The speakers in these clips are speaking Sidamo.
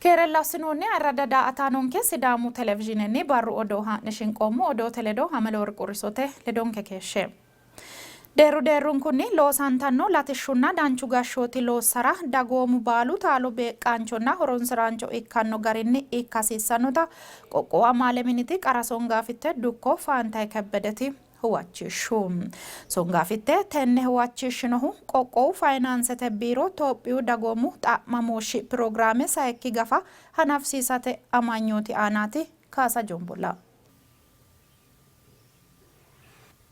Keerella assinoonni ayirradda daa''ataanonke Sidaamu Televizhiinenni barru odoo haa'ne shinqoommo odoote ledo Ameleworq Urisote ledonke keeshshe. Deerru deerrunkunni loosantanno latishshunna danchu gashshooti loossara dagoomu baalu taalo beeqqaanchonna horonsi'raancho ikkanno garinni ikka hasiissannota Qoqqowu Amaale Miniti Qara Songaafitte Dukko Faantaye Kebbedeti huwachishshu. Songaafitte tenne huwachishshinohu Qoqqowu Fayinaansete Biiro Tophiyu Dagoomu Xa'mamooshshi Pirogiraame sayikki gafa hanafisiisate amanyooti aanaati. Kaasa Jombola.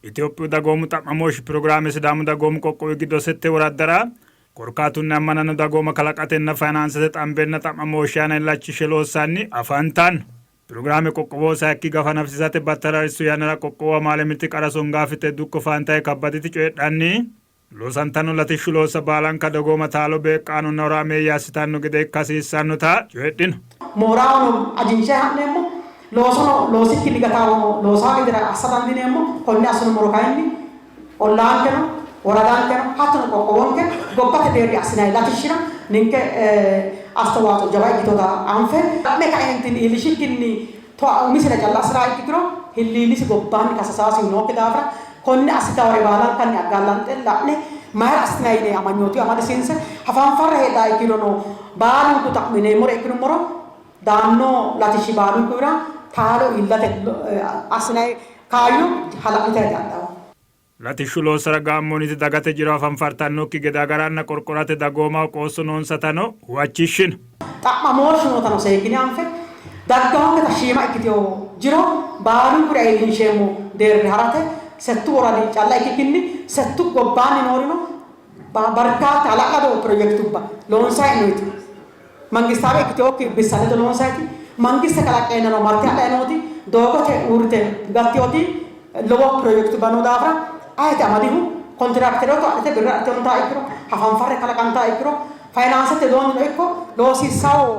Itophiyu dagoomu xa'mamooshshi pirogiraame Sidaamu dagoomu qoqqowi giddo sette woraddara korkaatunni ammananno dagooma kalaqatenna fayinaansete xambenna xa'mamooshshi aana illachishshe loossanni afantanno. Pirogiraame qoqqowoho sayikki gafa hanafisiisate battala harissu yannara qoqqowu amaale miniti qara songaafitte Dukko Faantaye Kabbaditi coyidhanni, loosantanno latishshu loossa baalanka dagooma taalo beeqqaanonna horaameeyye assitanno gede ikka hasiissannota coyidhino. Moorahono ajinshe ha'neemmo, loosono loosikkinni gataawono loosaa gedera assa dandiineemmo. Konne assinummoro kayinni ollaankeno, woradankeno hattono qoqqowonke gobbate deerri assinanni latishshira ninke astowaaco jawa ikkitinota anfe la'ne kaeentinni iillishikkinni toa umisira calla assi'raa ikkituro hilliinisi gobbaanni kasasaasihu nookki daafira konne assitawore baalankanni aggaallanxe la'ne mayira assinanni yine amanyootu amadisiinse hafanfarre heedhaa ikkirono baalunku xa'mineemmore ikkinummoro daanno latishshi baalunkura taalo iillate assinanni kaayyo hala'litara dandaanno. Latishshu loossara gaammoonniti dagate jiro hafanfartannokki gede agaranna qorqorate dagoomaho qoosso noonsatano huwachishshino. Xa'mamooshshu nootano seekkine anfe daggahonketa shiima ikkitino jiro baalunkura iillinsheemmo deerri harate settu woradi calla ikkikkinni settu gobbaanni noorino barkaatta hala'lado pirojekitubba loonsanni hee'noonniti Mangistaawe ikkitinokki bissa ledo loonsayti, mangiste kalaqqeennano marte hadhanni nooti, doogote uurrite gattinoti lowo pirojekitubba noo daafira ayeti amadihu kontiraakiterootu adhite birra adhite huntaha ikkiro, hafanfarre kalaqantaha ikkiro, fayinaansete widoonnino ikko loosiissawo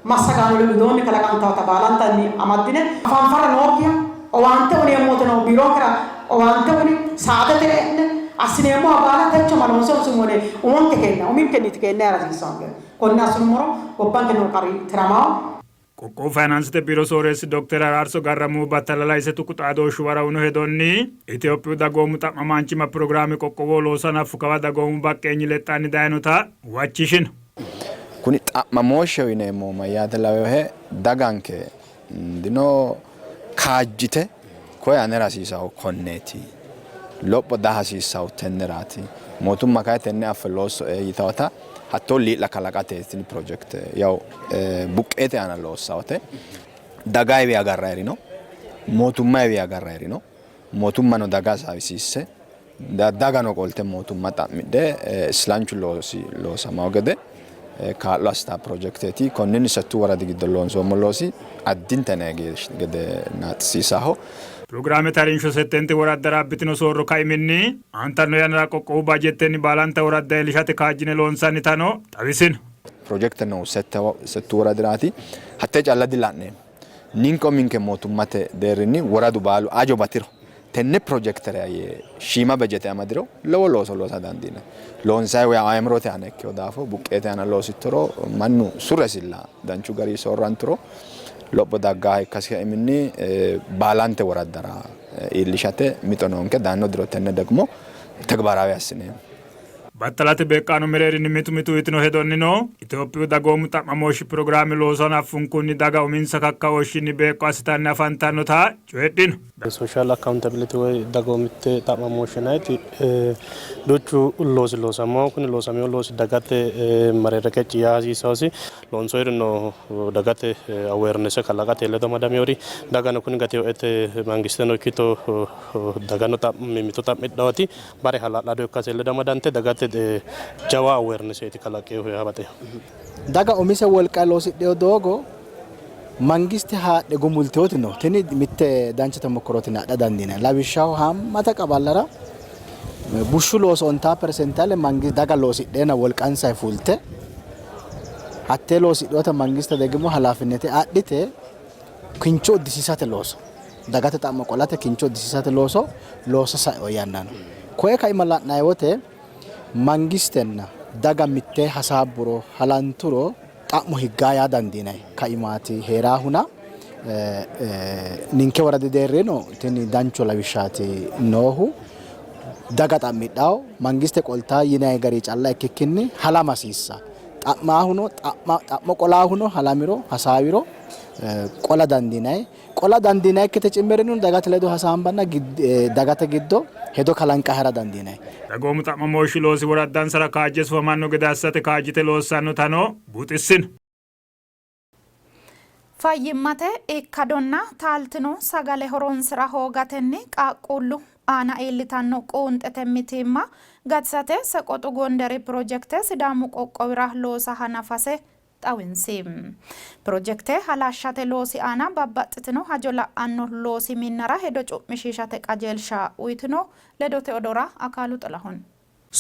massagaano widoonni kalaqantawota baalantanni amaddine hafanfarre nookkiha owaante uyineemmoteno biironkera owaante uyine saatete e'ne assineemmoha baala techo ma loonse honsummo yine umonke keenna uminkenniiti keenna yaa hasiissanonke. Konne assinummoro gobbanke noo qarri tiramao. Qoqqowu Fayinaansete Biiro Sooreessi Dokter Araarso Garramohu battalala ise tuqu xaadooshshuwara uyno hedonni, Itophiyu dagoomu xa'mamaanchimma pirogiraame qoqqowoho looso hanaffu kawa dagoomu baqqeenyi lexxanni daynota huwachishino. Kuni xa'mamooshsheho yineemmohu mayyaate lawewohe? Daganke dino kaajjite koye anera hasiisahu konneeti, lopho daa hasiissahu tenneraati, mootumma kayi tenne affe loossoe yitawota hattoo lii'la kalaqateeti tini pirojekte yawu buqqeete aana loossawote. Dagayiwi agarrayiri no, mootummayiwi agarrayiri no, mootummano daga hasaawisiisse dagano qolte mootumma xa'midhe islanchu loosi loosamawo gede kaa'lo assita pirojekteeti. Konninni settu woradi giddo loonsoommo loosi addinta yinanni gede naaxxisiisaho. Pirogiraamete harinsho settente woraddara abbitino soorro kaiminni aantanno yannara qoqqowu baajeettenni baalanta woradda iillishate kaajjine loonsannitano xawisino. Pirojekte noohu settu woradiraati. Hattee calla dila'neemmo. Ninke uminke mootummate deerrinni woradu baalu ajo batiro tenne pirojekitera yee shiima bejete amadiro lowo looso loosa dandiinanni. Loonsayihu yawo ayimurote aana ikkino daafo buqqeete aana loosittoro mannu surresilla danchu garinni soorranturo lopho daggannoha ikkasi kaiminni baalante woraddara iillishate mixo noonke. Daanno diro tenne degmo tegibaaraawe assineemmo. Battalate beeqqaano mereerinni mitu mitu uyitino hedonnino, Itophiyu dagoomu xa'mamooshshi pirogiraame looso hanaffunkunni daga uminsa kakkaooshshinni beeqqo assitanni afantannota coyidhino. Social accountability woy dagoomitte xa'mamooshshe yinanniti duuchu loosi loosamanno. Kuni loosamino loosi dagate mare reqecci yaa hasiissannosi. Loonsoyirino dagate awareness kalaqate ledo amadamewori dagano kuni gatewoete mangisteno ikkito dagano mimmito xa'midhawoti Bare hala'lado ikkase ledo amadante dagate jawa awarenesseti kalaqqinohu yaa baxeemmo. Daga umise wolqa loosidhino doogo mangiste haadhe gumultinoti no. Tini mitte dancha temokkirooti yine adha dandiinanni. Lawishshaho haammata qaballara bushshu looso ontaa peresente ale daga loosidheenna wolqansanni fulte hattee loosidhinota mangiste degimo halaafinnete adhite kincho uddisiisate looso dagate xa'mo qolate kincho uddisiisate looso loosa sa'ino yanna no. Koye kaima la'nanni wote mangistenna daga mittee hasaabburo halanturo Xa'mo higgaa yaa dandiinanni kaimaati hee'raahuna ninke woradi deerrino tini danchu lawishshaati noohu. Daga xa'midhawo mangiste qoltaa yinanni gari calla ikkikkinni halama hasiissa. Xa'maahuno xa'mo qolaahuno halamiro hasaawiro qola dandiinanni. Qola dandiinannikkite cimmerino dagate ledo hasaambanna dagate giddo hedo kalanqayi hara dandiinanni. Dagoomu xa'mamooshshi loosi woraddansara kaajje sufamanno gede assate kaajjite loossannotano buuxissino. Fayyimmate ikkadonna taaltino sagale horoonsi'ra hoogatenni qaaqquullu aana iillitanno quunxete mitiimma gatisate Seqoxu Gonderi pirojekte Sidaamu qoqqowira loosa hanafase xawinsi. Pirojekte halashshate loosi aana babbaxxitino hajo la'anno loosi minnara hedo cu'mishiishate qajeelsha uytino. Ledote odora Akaalu Xilahun.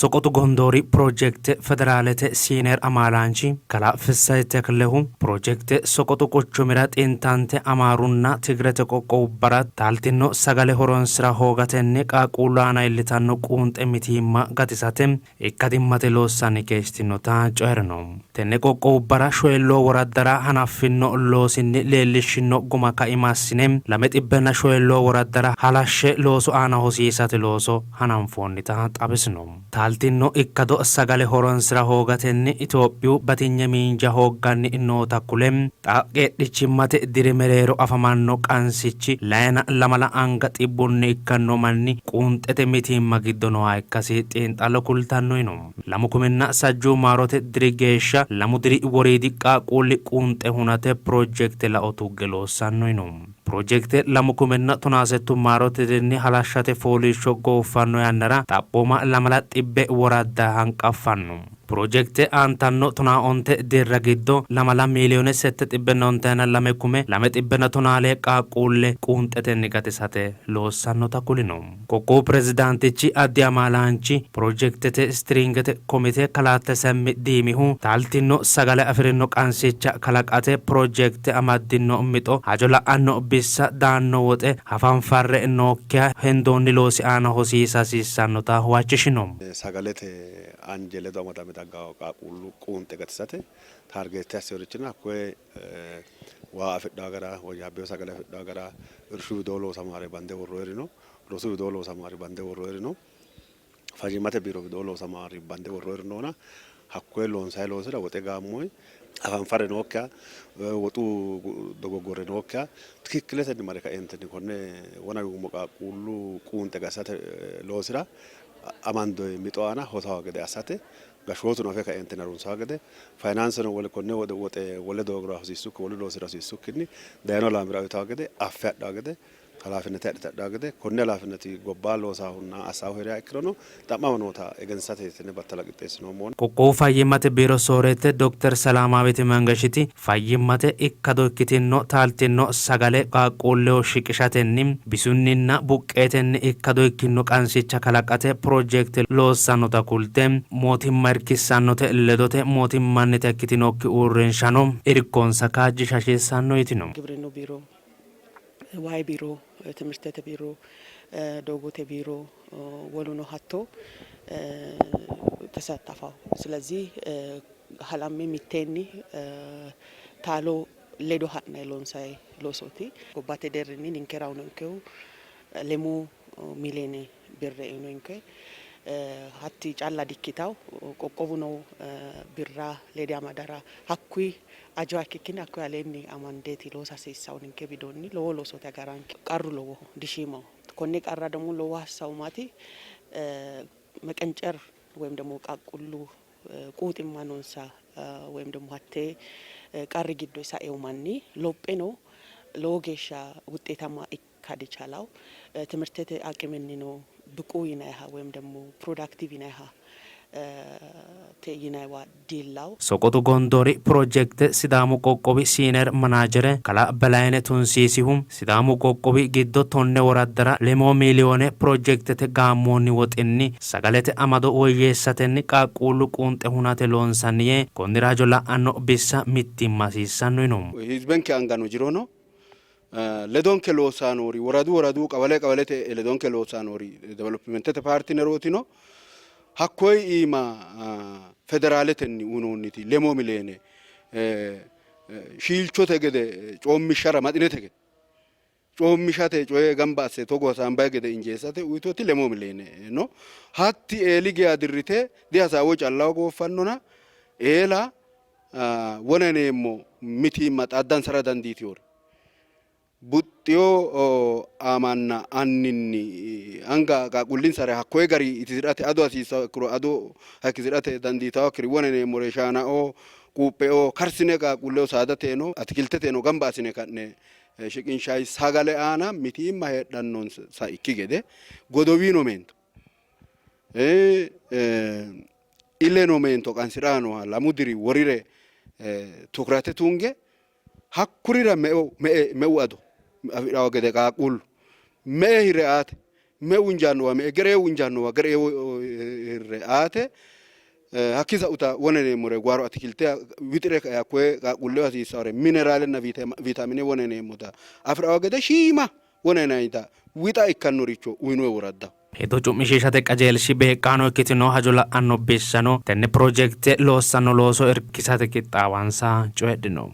Soqoxu Gondoori pirojekte Federaalete Siiner Amaalaanchi Kalaa Fissaye Teklehu, pirojekte Soqoxu quchumira xintante Amaarunna Tigrete qoqqowubbara taaltino sagale horonsi'ra hoogatenni qaaqquullu aana iillitanno quunxe mitiimma gatisate ikkadimmate loossanni keeshshtinota coyi'rino. Tenne qoqqowubbara shoyilloo woraddara hanaffinno loosinni leellishshinno guma kaima assine lame xibbenna shoyilloo woraddara halashshe loosu aana hosiisate looso hananfoonnita xawisino. Taaltinno ikkado sagale horonsi'ra hoogatenni Itophiyu batinye miinja hoogganni noota kule, xa qeedhichimmate diri mereero afamanno qansichi layina lamala anga xibbunni ikkanno manni quunxete mitiimma giddo nooha ikkasi xiinxallo kultanno yino. Lamu kuminna sajjuu maarote diri geeshsha lamu diri woriidi qaaqquulli quunxe hunate pirojekte lao tugge loossanno yino. Pirojekte lamu kuminna tonaasettu maarote dirinni halashshate fooliishsho gooffanno yannara xaphooma lamala xibbe woradda hanqaffanno. Pirojekte aantanno tonaa onte dirra giddo lamala miiliyoone sette xibbenna ontayina lame kume lame xibbenna tonaa lee qaaqquulle quunxetenni gatisate loossannota kulino. Qoqqowu pirezidaantichi addi amaalaanchi pirojektete istiriingete komite kalaa Tesemmi Diimihu taaltino sagale afi'rino qansicha kalaqate pirojekte amaddino mixo hajo la'anno bissa daanno woxe hafanfarre nookkiha hendoonni loosi aana hosiisa hasiissannota huwachishino. Sagalete anje ledo amadame dagganno qaaqquullu quunxe gatisate taargeette assinorichino hakkoye waa afidhanno gara, woyyaabbino sagale afidhanno gara, irshu widoo loosamare bande worroonniri no, rosu widoo loosamare bande worroonniri no, fayyimmate biiro widoo loosamare bande worroonniri noona hakkoye loonsanni loosira woxe gaammoonni hafanfarre nookkiha woxu dogoggorre nookkiha tikikkiletenni mare kaeentinni konne wona yuummo qaaqquullu quunxe gatisate loosira amandoonni mixo aana hosanno gede assate gashshootuno afe kaeentinni harunsanno gede fayinaanseno wole konne woxe wole doogora hosiissukki wolu loosira hosiissukkinni dayino laamira uyitanno gede affe adhanno gede halaafinete adhite hadhanno gede konne halaafineti gobba loosahunna assaahu hee'riha ikkirono xa'mama noota egensiisate tenne battala qixxeessinoommohuna. Qoqqowu Fayyimmate Biiro Sooreette Dokter Selaamaawiti Mangashiti fayyimmate ikkado ikkitinno taaltinno sagale qaaqquulleho shiqishatenni bisunninna buqqeetenni ikkado ikkinno qansicha kalaqate pirojekte loossannota kulte, mootimma irkissannote ledote mootimmannita ikkitinokki uurrinshano irkonsa kaajjisha hasiissanno yitino. Gibrinnu biiro, wayi biiro, timirtete biiro, doogote biiro woluno hatto tasattafawo. ስለዚህ halamme mitteenni taalo ledo ha'nanni loonsanni loosooti. Gobbate deerrinni ninkera uyinonkehu lemuu miiliyoone birre uyinonke. Hatti calla dikkitanno, qoqqowuno birra lede amadara hakkuyi ajoha ikkikkinni hakkuyi aleenni amandeeti loosa hasiissanno ninke widoonni lowo loosooti agaranke. Qarru lowoho, dishiimaho. Konne qarra ደግሞ lowo hassawu maati meqencer ወይም ደግሞ qaaqquullu quuximma noonsa ወይም ደግሞ hatte qarri giddo saino manni lopheno lowo geeshsha ውጤታማ ikka dichalawo ትምህርtete aqimenni ብቁ yinayiha ወይም ደግሞ ፕሮዳክቲቭ yinayiha yinayiwa diillawo. Soqoxu Gondoori pirojekte Sidaamu qoqqowi Siiner Manaajere kalaa Belayne Tunsiisihu Sidaamu qoqqowi giddo tonne woraddara lemoo miiliyoone pirojektete gaammoonni woxinni sagalete amado woyyeessatenni qaaqquullu quunxe hunate loonsanni yee konnira hajo la'anno bissa mittimma hasiissanno yino. Hizbenke anga no jiro no ledonke loossanni noori woradu woradu qawale qawalete ledonke loossanni noori developmentete paartinerooti no. Hakkoyi iima federaaletenni uyinoonniti lemoo miliyoone Shiilchote gede coommishshara maxinete gede coommishate coye gamba asse togo hasaambayi gede injeessate uyitoti lemoo miliine no. Hatti eeli geya dirrite dihasaawo callaho gooffannona eela wona yineemmo mitiimma xaaddansara dandiitinori Buxxino amanna anninni anga qaaqquullinsara hakkoye gari itisi'rate ado hasiissanno ikkiro ado hayikkisi'rate dandiitannokkiri wona yineemmore shaanao, quupheo karsine qaaqquulleho saadateno atikilteteno gamba assine ka'ne shiqinshanni sagale aana mitiimma heedhannonsakki gede godowino meento ile noo meento qansi'ranni nooha lamu diri worire tukurate tunge Hakkurira meu, me''e, meu ado afidhanno gede qaaqquullu me''e hirre aate, meu injaannowa me''e, ge'reewu injaannowa ge'reewo hirre aate, hakkii sa'uta wona yineemmore guaro atikilte wixire kae hakkoye qaaqquulleho hasiissannore mineraalenna viitamine wona yineemmota afi'ranno gede shiima wona yinannita wixa ikkannoricho uyinoe woraddaho. Hedo cu'mishiishate qajeelshi beeqqaano ikkitino hajo la'anno bissano tenne pirojekte loossanno looso irkisate qixxaawansa coyidhino.